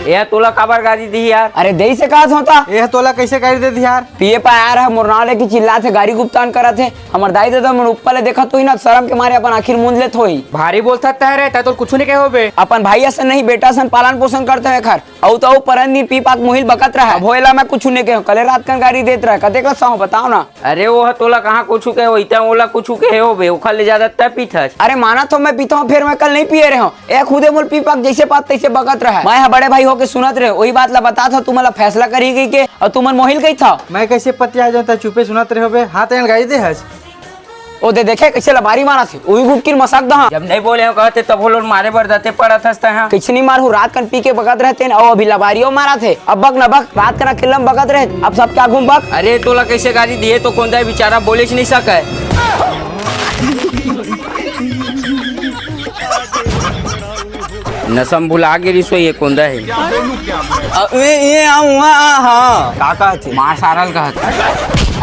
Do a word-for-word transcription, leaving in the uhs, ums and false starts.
ए तोला काबर गारी दिही यार? अरे देही से कहा था। ए तोला कैसे गारी दे दिही यार? पिए पा आया रहा, मोर नाव लेके चिल्लात हे, गारी गुप्तान करत हे। हमर दाई ददा मन ऊपर ले देखत होही ना, शरम के मारे अपन आँखी ल मूंद लेत होही। भारी बोलथस तैं रे, तैं तो कुछु नइ कहे होबे। अपन भाई असन नहीं, बेटा असन पालन पोषण करत हों एखर। अउ तो अउ परन दिन पी पाक मुहिल बकत रहा। अब होएला मैं कुछु नइ कहे हों, कले रात कन गारी देत रहा, कतेक ल सहूं बताव ना। अरे वो ह तोला कहाँ कुछु कहे होही, तैं ओला कुछु कहे होबे, ओखर ले जादा तैं पीथस। अरे मानत हों मैं पीथों, फेर मैं कल नइ पिए रहे हों। ए खुदे मोला पी पाक जइसे पात तइसे बकत रहा। मैं ह बड़े भाई होके सुनत रहे, ओही बात ला बतात हों, तुमन ला फैसला करही कहिके, अउ तुमन मोहिल कहिथव। मैं कैसे पतिया जाऊं, तैं चुपे सुनत रहे होबे। हाँ, तैं गारी दे हस। ओ दे देखे कैसे लबारी मारत हे, उही गुटकी ल मसक दहा। जब नइ बोले हों कहत हे तभो ले मारे बर दते पड़त हस तैं हा। कैसे नइ मारहूं, रात कन पी के बकत रहे तेन, अउ अभी लबारियो मारत हे। अब बक न बक, रात कन अकेल्ला म बकत रहे, अब सबके आगू म बक। अरे तोला कैसे गारी दिही, तो कोंदा बिचारा बोलेच नइ सकय। नशा म भुला गे रिहिस होही, ये कोंदा हे। अ, ये, ये, आ, हुआ, आ, हाँ। का कहत हे? मार सारा ल कहत हे।